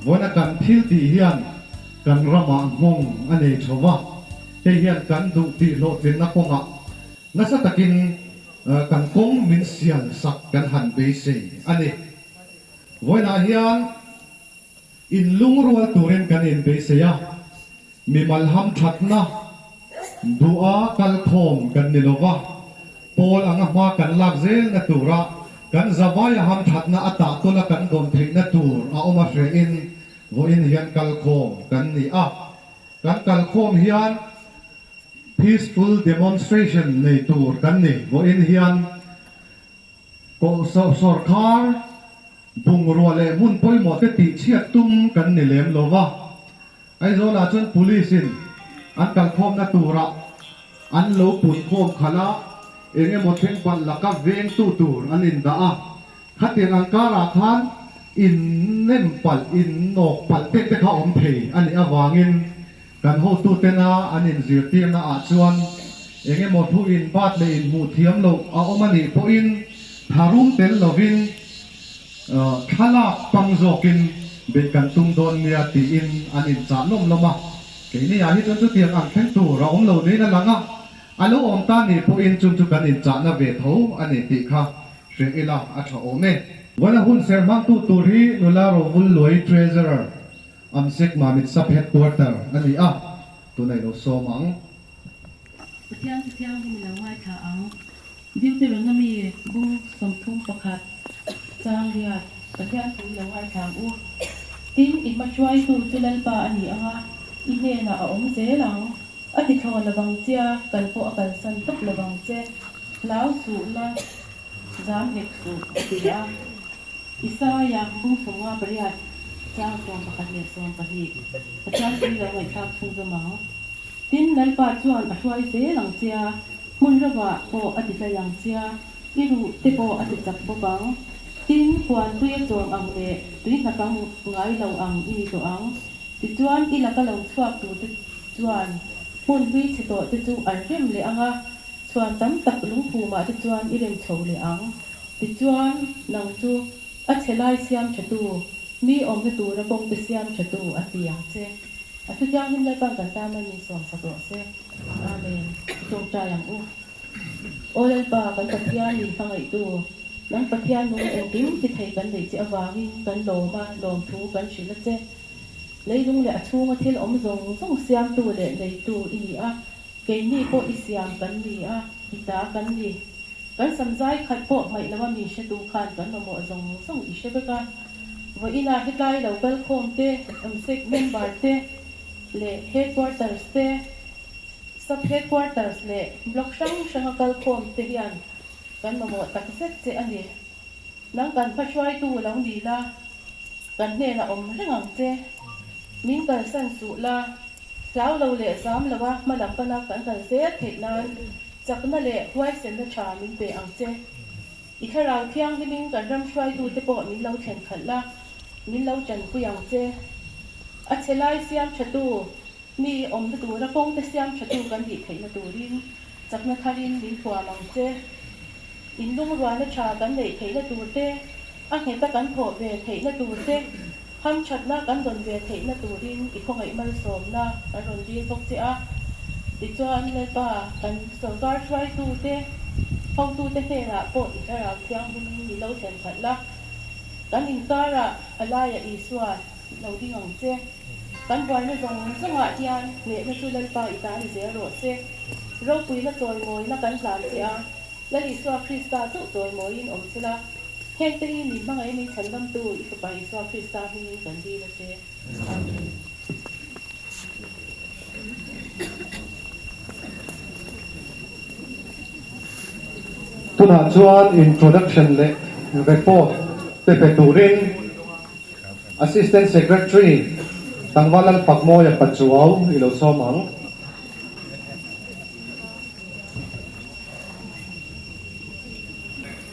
Vawiina kan thil tih hian kan ramah nghawng a nei tho va, hei hian kan duh tih hlawhtlinna kawngah nasa takin kan kawng min sial sak kan han beisei a ni. Vawiinah hian inlungrual turin kan inbeisei a, mimal hamthatna duha kalkhawm kan ni lo va, pawl anga hma kan lak zelna tura kan zavaia hamthatna a tahtawla kan dawn theihna tur a awm a hrehin vawiin hian kalkhawm kan ni a. Kan kalkhawm hian peaceful demonstration nei tur kan ni. Vawiin hian sawrkhar bungrua leh hmun pawimawh te tihchhiat tum kan ni lem lo va. Aizawlah chuan Police in an kalkhawmna turah an lo punkhawm khalh a, eng emaw thleng palh laka vengtu tur an indah a. Khatiang ang karah khan in nem palh, in nawk palh te te kha awm thei a nih avangin kan hotutena an inzirtirna ah chuan eng emaw thu inbat leh inhmuh thiam loh a awm a nih pawhin tharum tel lovin Thlalak pang zawkin beih kan tum dawn nia tiin an inchah lawm lawm a, keini ah hi chuan chutiang ang thleng tur a awm lo niin a lang a, a lo awm ta nih pawhin chung chu kan inchahna ve tho a ni tih kha hre ila a tha awm e. Vawiina hun ser hmangtu tur hi nula Rovul Luai Treasurer Amsek Mamit Sub Headquarter a ni a, tunah i lo sawm ang. Pathian chu thianghlim i lo ngaithla ang. Deuteronomy bung 31 chang riat Pathian thu i lo ngaithla ang u. Tin, i hmahruaitu chu Lalpa a ni ang a, i hnenah a awm zel ang. A ti thlawn lovang chia, kal pawh a kalsan tawp lovang che. Hlau suhna zam hek suh, a ti a. Isaia bung 58 chang 11 12 Pathian thu i lo ngaihthlak chhunzawm ang. Tin, Lalpa chuan a hruai zel ang che a, hmun rovah pawh a ti tlai ang che a, i ruh te pawh a ti chak bawk ang. Tin, huan tui a chawm ang leh tui hnakang ngai lo ang i ni tawh ang. Tichuan, i laka lo chhuak tur te chuan hmun hlui chhe tawh te chu an rem leh ang a, chhuan tam tak lungphumah te chuan i rem chho leh ang. Tichuan, nang chu a chhe lai siam thatu, Mi awmna tura kawngte siam tha tu a ti ang che. A thu thianghlim Lalpan kan tan a min sawm sak rawh se. Amen. I tawngtai ang u. Aw Lalpa, kan Pathian min hmangaihtu, nang Pathian nung engkim ti thei kan neih che avangin kan lawm a, lawmthu kan hrilh a che. Leilung leh a chhunga thil awm zawng zawng siamtu leh neitu i ni a, keini pawh i siam kan ni a, i ta kan ni. Kan samzai khat pawh hmaih lo a mi hretu khan kan mamawh zawng zawng i hre vek a. Vawiinah hetlai lo kalkhawm te, MSEC member te leh headquarters te, sub headquarters leh block hrang hranga kalkhawm te hian kan mamawh tak zet che a ni. Nang kan hmahruaitu lo ni la, kan hnenah awm reng ang che. Min kalsan suh la, hlau lo leh zam lo a hma lam pana kan kal zel theih nan chakna leh huaisenna tha min pe ang che. I thlarau thianghlimin kan ram hruaitute pawh min lo thlen khalh la, min lo tanpui ang che. A chhe lai siam thatu, mi awmna tura kawngte siam thatu kan nih theihna turin chakna tharin min thuam ang che. Inlungrualna tha kan neih theihna tur te, a ngheta kan thawh ve theihna tur te, hamthatna kan dawn ve theihna turin i khawngaih malsawmna kan rawn dil bawk che a. Tichuan, Lalpa, kan sawrkar hruaitute, hotute hnenah pawh i thlarau thianghlimin mi lo thlen khalh la, kan inkarah a laia Isua lo ding ang che. Kan buaina zawng zawngah hian hnehna chu Lalpa i ta ni zel rawh se. Ropuina chawimawina kan hlan che a. Lal Isua Krista chauh chawimawiin awm sela, hengte hi min hmangaih min chhandamtu i Fapa Isua Krista hmingin kan dil a che. Amen. Tunah chuan introduction leh report pe pe turin Assistant Secretary Tlangval Lalfakmawia Pachuau i lo sawm ang.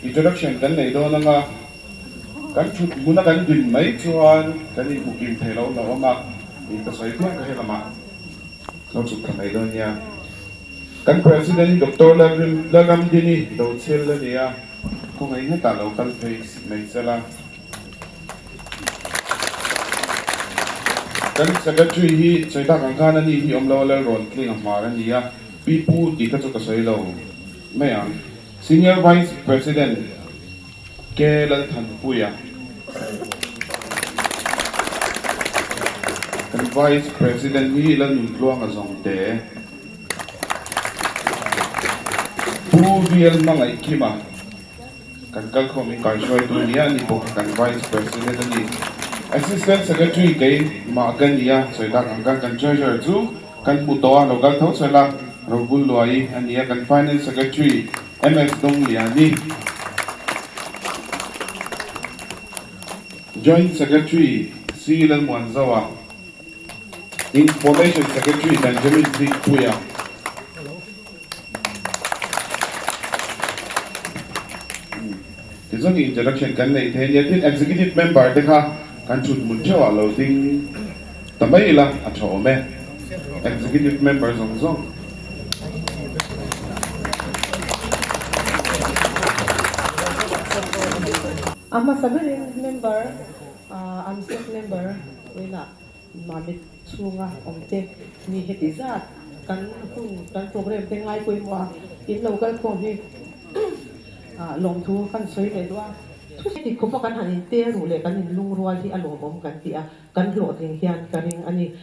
Introduction kan nei dawn anga kan thut hmuna kan din mai chuan kan inhmu kim thei lo lo awm a, in ka sawi piang ka he lamah lo chhuk tha mai dawn nia. Kan President Doctor Lalramdini Dochil a ni a, khawngaih hetah lo kal phei mai sela. Kan Secretary hi sawi tak ang khan ani hi awm lo a Lalrawn tling a hmar a ni a, Pi Pu tih kha chu ka sawi lo mai ang. Senior Vice President K Lalthanpuia. Kan Vice President hi Lalnuntluanga Zawngte. Pu VL Hmangaihkima. Kan kalkhawm in kaihruaitu a ni a, ani pawh kha kan Vice President a ni. Assistant Secretary kei mah ka ni a, sawi tak ang khan kan Treasurer chu kan hmu tawh a, lo kal tho chhel a, Robul Luai a ni a, kan Finance Secretary MS Dongliani, Joint Secretary C Lalmuanzaua, Information Secretary Benjamin Zikpuia. Tichuan introduction kan neih thei a nia, tin executive member te kha kan thut hmun theuh ah lo ding ta mai ila a tha awm e, executive member zawng zawng. A hmasa berin member an staff member vawiinah Mamit chhunga awmte mi heti zat kan hun kan program te ngai pawimawh a, in lo kal khawm hi lawmthu kan sawi leh duh a. Thusawi khawpa kan han inte ruh leh kan inlungrual hi a lawmawm kan ti a, kan hlawhtling hian ka ring a ni.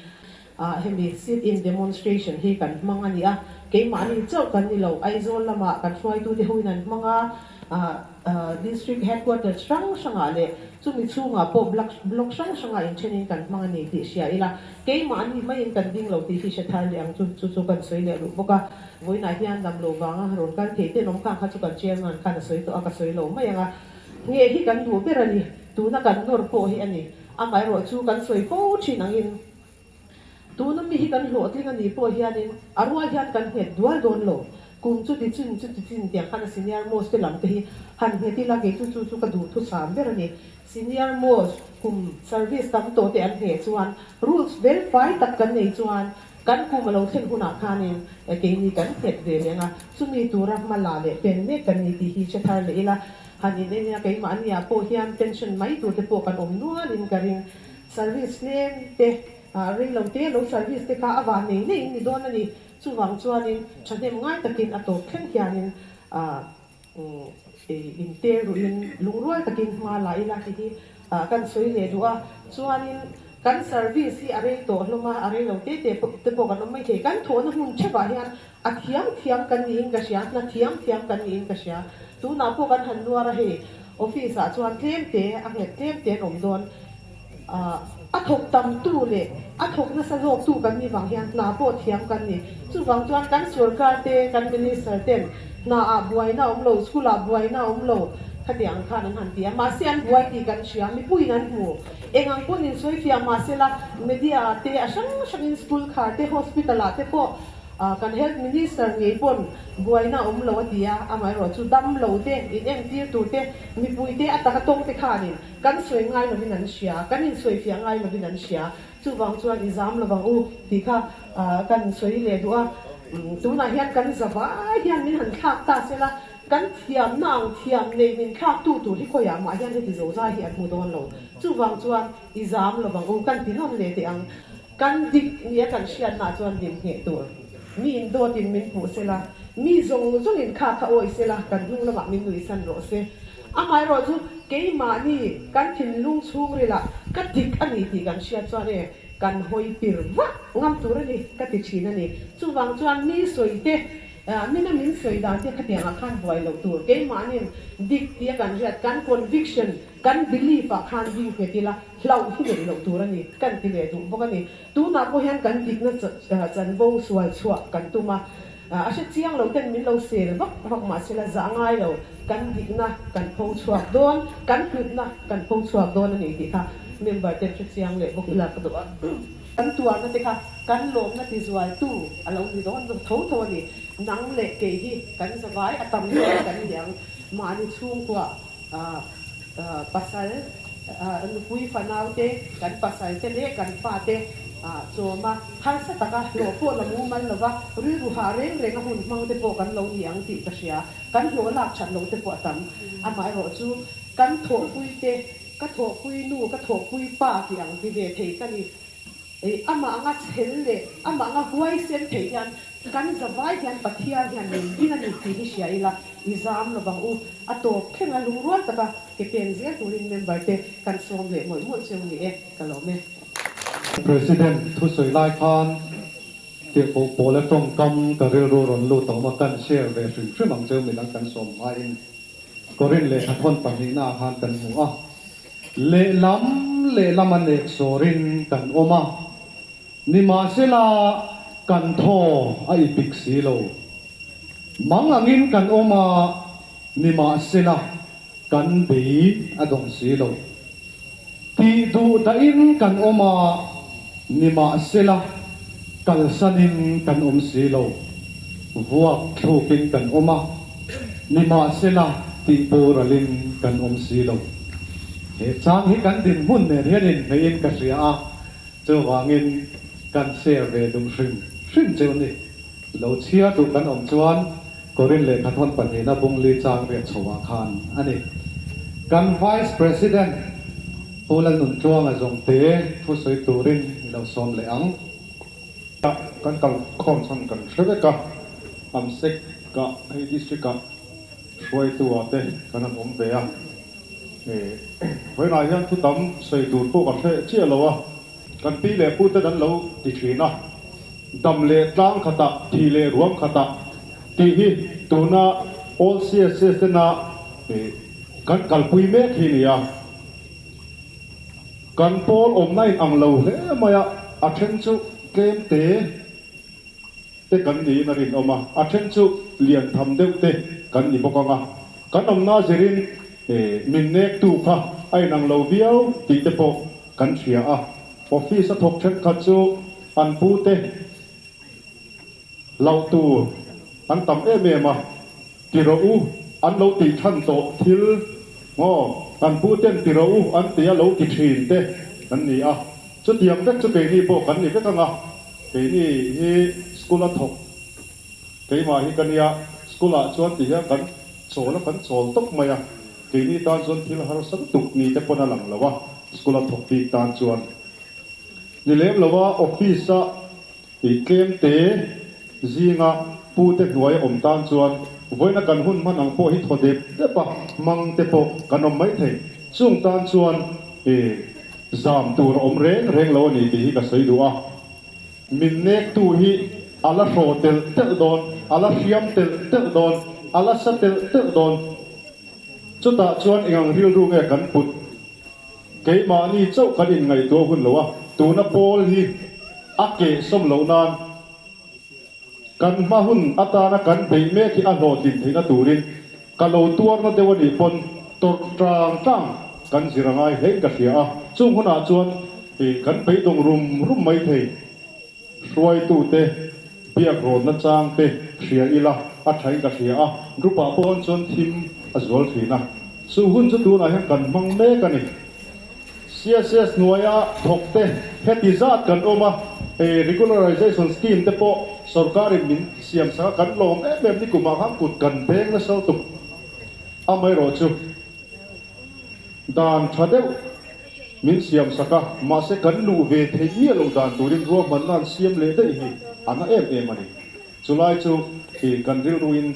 Hemi sit-in demonstration hi kan hmang a ni a, keimahni chauh kan ni lo, Aizawl lamah kan hruaitute hoin an hmang a, District Headquarters hrang hrangah leh chumi chhungah pawh block block hrang hrangah inthenin kan hmang a ni tih hria ila, keimahni maiin kan ding lo tih hi hre thar leh ang chu, chu chu kan sawi leh ruh bawk a. Vawiinah hian dam lo vanga rawn kal thei ten awm khang kha chu kan chairman khan a sawi tawh a, ka sawi lo mai ang a. Nge hi kan duh ber a ni, tuna kan nawr pawh hi a ni. Amaherawh chu kan sawi fo thin angin Tuna mi hi kan hlawhtling a nih pawh hianin a rual hian kan nghet dual dawn lo. Kum chu ti chin chu ti chin tiang khan a senior most te lam te hi han nghet ila kei chu chu chu ka duh thusam ber a ni. Senior most kum service tam tawh te an ngheh chuan rules vel fai tak kan nei chuan kan kum a lo thlen hunah khanin keini kan nghet ve leng a, chumi tura hma la leh pen mek kan ni tih hi hre thar leh ila han in en ila keimahniah pawh hian pension mai tur te pawh kan awm nualin ka ring. Service tlem te, rei lo te lo service te kha a van nei nei in ni dawn a ni. Chuvang chuanin thahnem ngai takin a tawp thleng hianin inte ruhin lungrual takin hma la ila tih hi kan sawi leh duh a. Chuanin kan service hi a rei tawh hlawm a, a rei lo te te te pawh kan awm mai thei. Kan thawhna hmun theuhah hian a thiam thiam kan niin ka hria, hna thiam thiam kan niin ka hria. Tunah pawh kan han nuar a hei office ah chuan tlem te a nghet tlem te an awm dawn. A thawk tamtu leh a thawk nasa zawktu kan nih vang hian hna pawh thiam kan ni. Chuvang chuan kan sorkar te, kan minister ten hna ah buaina awm lo, school ah buaina awm lo khatiang khan an han ti a. Mahse an buai tih kan hria, mipuiin an hmu. Eng ang pawn insawi fiah mahsela media ah te a hrang hrangin school khar te, hospital ah te pawh Kan Health Minister ngei pawn buaina a awm lo a ti a, amaherawh chu dam lo te, in entir tur te, mipui te a taka tawng te khanin kan sawi ngai lovin an hria, kan insawi fiah ngai lovin an hria. Chuvang chuan i zam lovang u tih kha kan sawi leh duh a. Tunah hian kan zavai hian min han thlak ta sela, kan thiamna ang thiam nei min thlaktu tur hi khawiah mah hian heti zozai hi an hmu dawn lo. Chuvang chuan i zam lovang u kan ti nawn leh teh ang. Kan dik nia kan hriatna chuan din ngheh tur. Mi in dawtin min hmuh sela, mi zawng zawngin kha kha awih sela, kan hnung lamah min nuihsan rawh se. Amaherawh chu keimahni kan thinlung chhungrilah ka dik a ni tih kan hriat chuan e, kan hawi pir vak ngam tur a ni ka ti thin a ni. Chuvang chuan mi sawi te, mina min sawi dan te khatiangah khan buai loh tur. Keimahniin dik tia kan hriat, kan conviction, Kan belief ah khan ding nghet ila, hlauh hi neih loh tur a ni, kan ti leh duh bawk a ni. Tunah pawh hian kan dikna chanvo sual chhuah kan tum a, a hre chiang lo ten min lo sel vak vak mahsela zah ngai lo, kan dikna kan pho chhuak dawn, kan hlutna kan pho chhuak dawn a ni tih kha member ten hre chiang leh bawk ila ka duh a. Kan tuarna te kha kan lawmna ti zualtu a lo ni dawn tho tho a ni. Nang leh kei hi kan zavai a tam zawk kan ni ang, mahni chhungkua Pasal, nupui fanau te, kan pasal te leh kan fa te chawm a, harsa taka hlawh pawh la mumal lova rilru hah reng reng a hun hmang te pawh kan lo ni ang tih ka hria. Kan hlawh lak that lo te pawh a tam. Amaherawh chu kan thawhpui te, ka thawhpui nu, ka thawhpui pa tih ang ti ve thei ka ni. Amah anga chhel leh amah anga huaisen theih hian kan zavai hian Pathian hian min din a ni tih hi hria ila i zam lovang u. A tawp thleng a lungrual taka ke pen zel turin member te kan sawm leh mawlh mawlh cheu ni e, ka lawm e. President thusawi lai khan tirhkoh pawla tawngkam ka rilru rawn lut awm a, kan share ve hrim hrim ang cheu midang kan sawm hmain Korin lehkhathawn pahnihna ah khan kan hmu a, lehlam lehlam a nek sawrin kan awm a, nimahsela kan thaw a ipik si lo. Mang angin kan awm a, nimahsela kan bei a dawng si lo. Tih duh dahin kan awm a, nimahsela kalsanin kan awm si lo. Vuak thlukin kan awm a, nimahsela tih boralin kan awm si lo. He chang hi kan dinhmun nen hian inhmeihin ka hria a, chuvangin kan share ve duh hrim hrim cheu ni. Lo chhiar duh kan awm chuan Korin lehkhathawn pahnihna bungli chang riat chhoah khan a ni. Kan Vice President Pu Lalnuntluanga zawngte thu sawi turin i lo sawm leh ang. Kan kalkhawm chhan kan hre vek a, Amsek ah hei district ah hruaitu ah te kan han awm ve a, vawiinah hian thu tam sawi tur pawh kan hre chiah lo a. Kan pi leh pute an lo ti thin a, dam leh tlang khatah, thih leh ruam khatah tih hi tuna All CSS tena kan kalpui mek hi a ni a. Kan pawl awmna in ang lo hle mai a, a then chu tlem te te kan niin a rinawm a, a then chu lian tham deuh te kan ni bawk ang a. Kan awmna zirin min nektu kha a inang lo viau tih te pawh kan hria a. Office a thawk thenkhat chu an pu te hlauh tur an tam em em a, ti rawh u an lo tih than tawh thil maw an pu ten ti rawh u an tia lo ti thin te kan ni a. Chutiang vek chu keini pawh kan ni vek ang a. Keini hi school a thawk keimah hi ka nia, school ah chuan ti hian kan chawl a kan chawl tawp mai a, keini tan chuan thil harsa lutuk ni te pawn a lang lo a, school a thawk bik tan chuan ni lem lo a, office a ih tlem te zinga pu te hnuai a awm tan chuan vawiina kan hun hman ang pawh hi thaw dep dep a hmang te pawh kan awm maithei, chung tan chuan ih. Zam tur a awm reng reng lo a ni tih hi ka sawi duh a. Min nektu hi a la hraw telh telh dawn, a la hriam telh telh dawn, a la sa telh telh dawn. Chutah chuan engang rilru nge kan put? Keimahni chauh kan inngaihtuah hun lo a, tuna pawl hi a kehsawm loh nan kan hma hun atana kan beih mek hi a hlawhtlin theihna turin ka lo tuarna deuh a nih pawn tawrh tang tang kan zir a ngai hlein ka hria a, chung hunah chuan kan beidawng rum rum mai thei. Hruaitute biak rawnna chang te hria ila a thain ka hria a, group ah pawh chuan thim a zual thin a, chu hun chu tunah hian kan hmang mek a ni. CSS hnuaia thawk te heti zat kan awm a, hei regularization scheme te pawh sorkarin min siam sak a, kan lawm em em ni kumah khan kut kan beng nasa lutuk. Amaherawhchu dan tha deuh min siam sak a, mahse kan luh ve theih miah loh dan turin ruahmanna an siam leh daih hi a na em em a ni. Chulai chu kan rilruin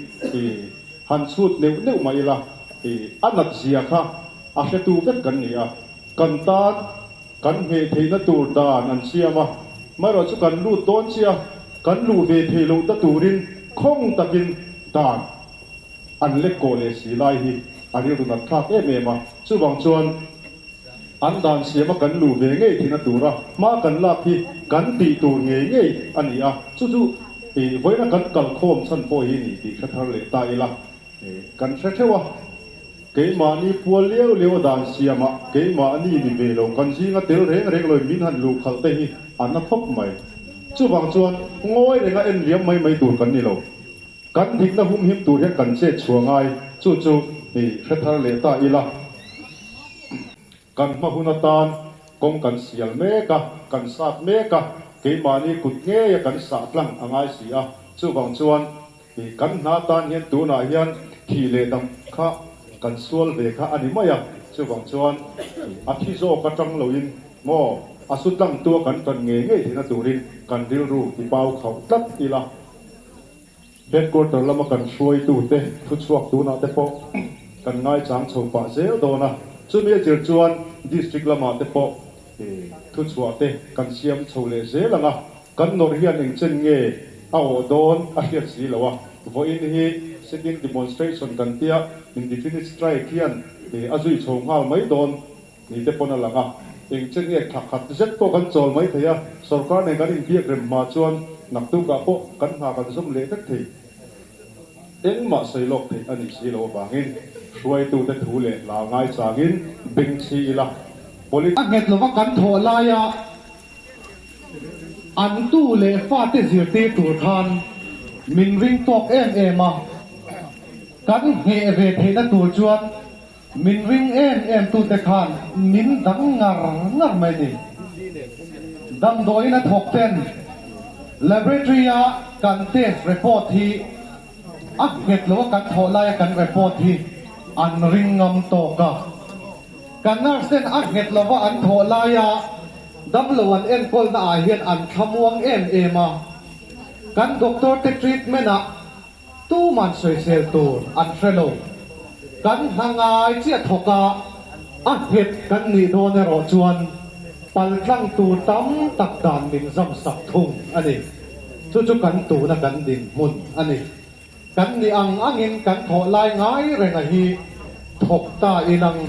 han chhut neuh neuh mah ila a nat zia kha a hretu vek kan ni a, kan tan kan ngheh theihna tur dan an siam a, maherawh chu kan lut dawn chiah a, kan luh ve theih loh ta turin khawng takin dan an lek kawh leh si lai hi a rilru nat thlak em em a, chuvang chuan an dan siama kan luh ve ngei theihna tura hma kan lak hi kan tih tur ngei ngei a ni a, chu chu vawiina kan kalkhawm chhan pawh hi ni tih hre thar leh ta ila. Kan hre theuh a, keimahni pual liau liau a dan siamah keimahni ni ve lo kan zinga tel reng reng loin min han luh khalh te hi a na khawp mai. Chuvang chuan ngawi renga en liam mai mai tur kan ni lo. Kan dikna humhim tur hian kan chet chhuah ngai, chu chu hre thar leh ta ila. Kan hma hun atan kawng kan sial mek a, kan sat mek a, keimahni kut ngeia kan sah tlang a ngai si a, chuvang chuan kan hna tan hian tunah hian thih leh dam kha kan sual ve kha a ni mai a, chuvang chuan a thi zawk atang loin maw? a su tlangtua kan tan ngei ngei theihna turin kan rilru ti pau khauh tlat ila. Headquarter lama kan hruaitute thuchhuak tunah te pawh kan ngaichang chho pah zel dawn a, chumi a zir chuan District lamah te pawh thuchhuah te kan siam chho leh zel ang a, kan nawrh hian engchen nge a awh dawn a hriat si lo a, vawiin hi sit-in demonstration kan tia indefinite strike hian a zui chho nghal mai dawn. Ni te pawn a lang a, eng che nge thla khat zet pawh kan chawl mai thei a, sorkar nen kan inbiak rem hma chuan naktukah pawh kan hna kan zawm leh vek thei. Engmah sawi lawk theih a nih si loh avangin hruaitute thu leh hla ngaichangin beng chhi ila, Poli. A nghet lova kan thawh laia an tu leh fate zirtir tur khan min ring tawk em em a, kan ngheh ve theihna tur chuan Min ring em em tute khan min dang ngar ngar mai ni. Damdawiin a thawk ten laboratory a kan test report hi a nghet lo a kan thawh laia kan report hi an ring ngam tawk a. Kan nurse ten a nghet lova an thawh laia damlo an enkawlna ah hian an thlamuang em em a. Kan doctor te treatment ah Tuman sawisel tur an hre lo. Kan hna ngai chiah thawk a, a nghet kan nih dawn erawh chuan paltlang tur tam tak dan min zam sak thung a ni. Chu chu kan tuna kan dinhmun a ni. Kan nih ang angin kan thawh lai ngai renga hi thawk ta ilang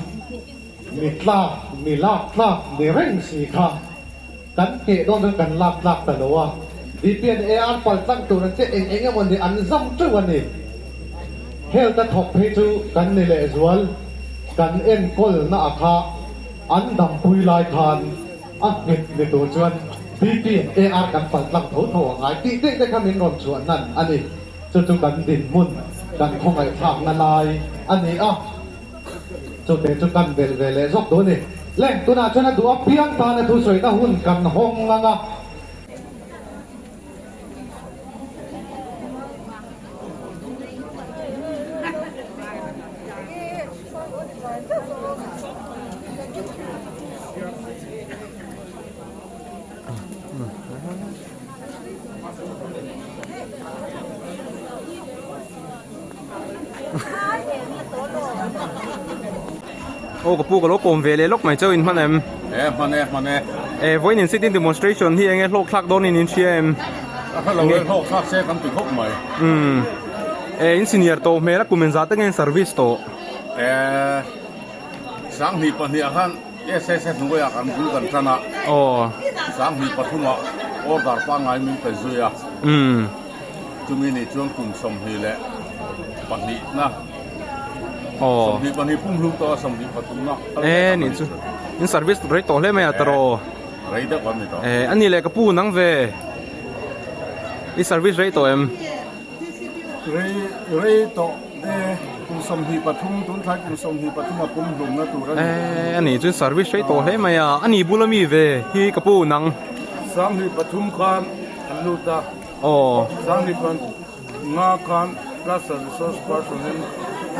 mi tlak, mi lak tlak ni reng si kha. Kan hneh dawn chuan kan lak tlak ta lo a, DPNA an pal tlang tur an che eng eng emaw ni an zam teuh a ni. Health a thawk phei chu kan ni lehzual, kan enkawl na a kha an dampui lai khan a nghet ni tur chuan DPNA kan pal tlang tho tho a ngai tih daih te kha min rawn chhuah nan a ni. Chu chu kan dinhmun, kan khawngaihthlakna lai a ni a. Chute chu kan belh ve leh zawk duh a ni. Le, tunah chuan a duh apiang tana thusawina hun kan hawng ang a. Aw ka pu ka lo kawm ve leh lawk mai chauh in hman em? E hman e hman e. E vawiin in sit-in demonstration hi enge hlawk thlak dawn in in hria em? A hre lo e hlawk thlak se kan ti khawp mai. Umm e in senior tawh hmel a kum engzah te nge in service tawh? E 2002 ah khan SSS hnuaiah kan bul kan tan a. Aw. 2003 ah order pangngai min pe zui a. Umm. Chumi nih chuan kum 22 na Aw. 22 pumhlum tawh a 23 na E nih chu in service rei tawh hle mai a tawh. Rei deuh kan ni tawh. E ani leh ka pu nang ve. I service rei tawh em? Rei rei tawh e kum 23 tun thlai kum 23 a pumhlum na tur a ni. E ani chu service rei tawh hle mai a ani bula mi ve hi ka pu nang. 23 khan an lut a. Aw. Sangni khan nga khan cluster resource person in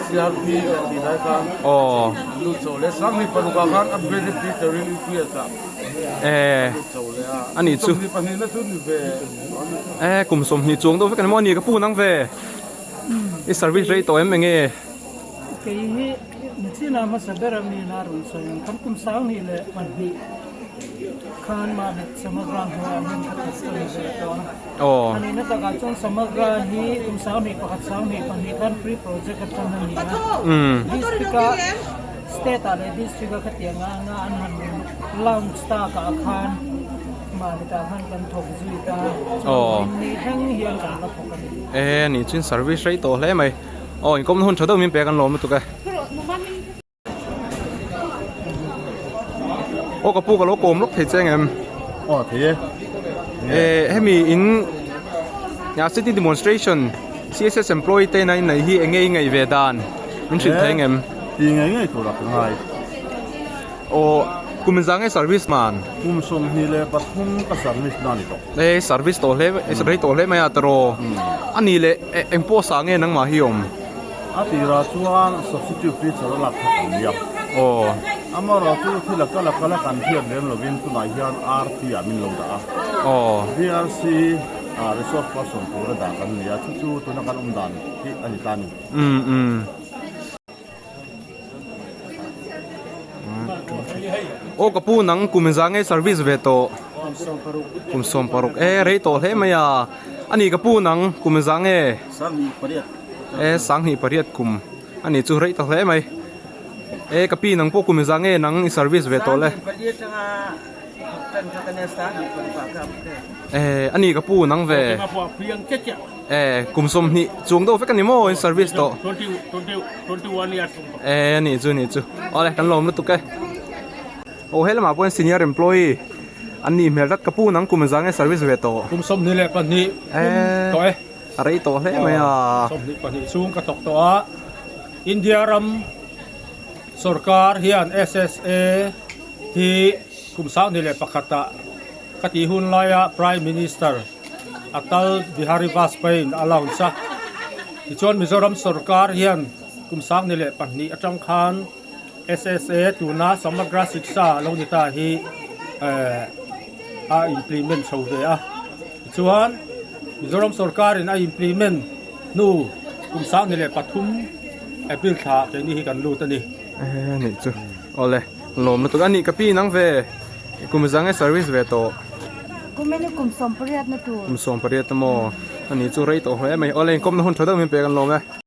CRP an tih lai khan Aw. an lut chho leh Sangni parukah khan upgraded teacher in UPS ah Eh. an lut chho leh a. Ani chu. 22 na chu ni ve. Eh kum 20 chuang deuh vek ani maw ani ka pu nang ve. I service rei tawh em enge? Kei hi Nichina hmasa ber a mi na rawn sawi ang kan kum 2002 khan mahni Samagra hnuaiah hian ka thawk ta ni ve tawh a. Aw. A nihna takah chuan Samagra hi kum 21 22 khan pre project atang a ni a. District a state ah leh district a khatiang a anga an han launch tak ah khan mahni tah khan kan thawk zui ta. Aw. Chuan ni thleng hian kan la thawk a ni. E ni chuan service rei tawh hle mai. Aw inkawmna hun tha deuh min pek an lawm lutuk e. Aw ka pu ka lo kawm lawk thei che ang em? Aw thei e. Eh hemi in ya city demonstration CSS employee te na in nei hi enge i ngaih ve dan min hrilh thei ang em? Ti ngei ngei tur a ka ngai. Aw kum in za nge service man? Kum 23 ka service na ni tawh. Eh service tawh hle rei tawh hle mai a tawraw. Ani leh eng pawh sa nge nangmah hi awm? A tirah chuan substitute teacher a lak kha kan nia. Aw. Amaherawhchu thil a kal a kal a kan hriat lem lovin tunah hian RT ah min lo dah a. DRC ah resource person tura dah kan ni a, chu chu tuna kan awm dan hi a ni ta a ni. Aw ka pu nang kum za nge service ve tawh kum 16 e rei tawh hle mai a ani ka pu nang kum za nge e 28 kum ani chu rei ta hle mai e ka pi nang pawh kum za nge nang i service ve tawh le e ani ka pu nang ve E kum 20 chuang deuh vek a ni maw in service tawh. E a nih chu nih chu. Awle kan lawm lutuk e. Aw he lamah pawh senior employee an nih hmel tlat ka pu nang kum zang nge service ve tawh. Kum 22 kum tawh e. A rei tawh hle mai a. 22 chhung ka thawk tawh a. India ram sorkar hian SSA hi kum 21 ah ka tih hun laia Prime Minister Atal Bihari Vajpayee-in a launch a. Tichuan Mizoram sorkar hian kum 2002 atang khan SSA tuna Samagra Shiksha a lo ni ta hi a implement chho ve a. Tichuan Mizoram sorkarin a implement hnu kum 2003 April thla keini hi kan lut a ni. Nih chu awle lawm lutuk a nih ka pi nang ve. Kum zang e service ve tawh. Kum eni kum 18 na tur. Kum 18 maw? Ani chu rei tawh hle mai. Awle inkawmna hun tha deuh min pek an lawm e.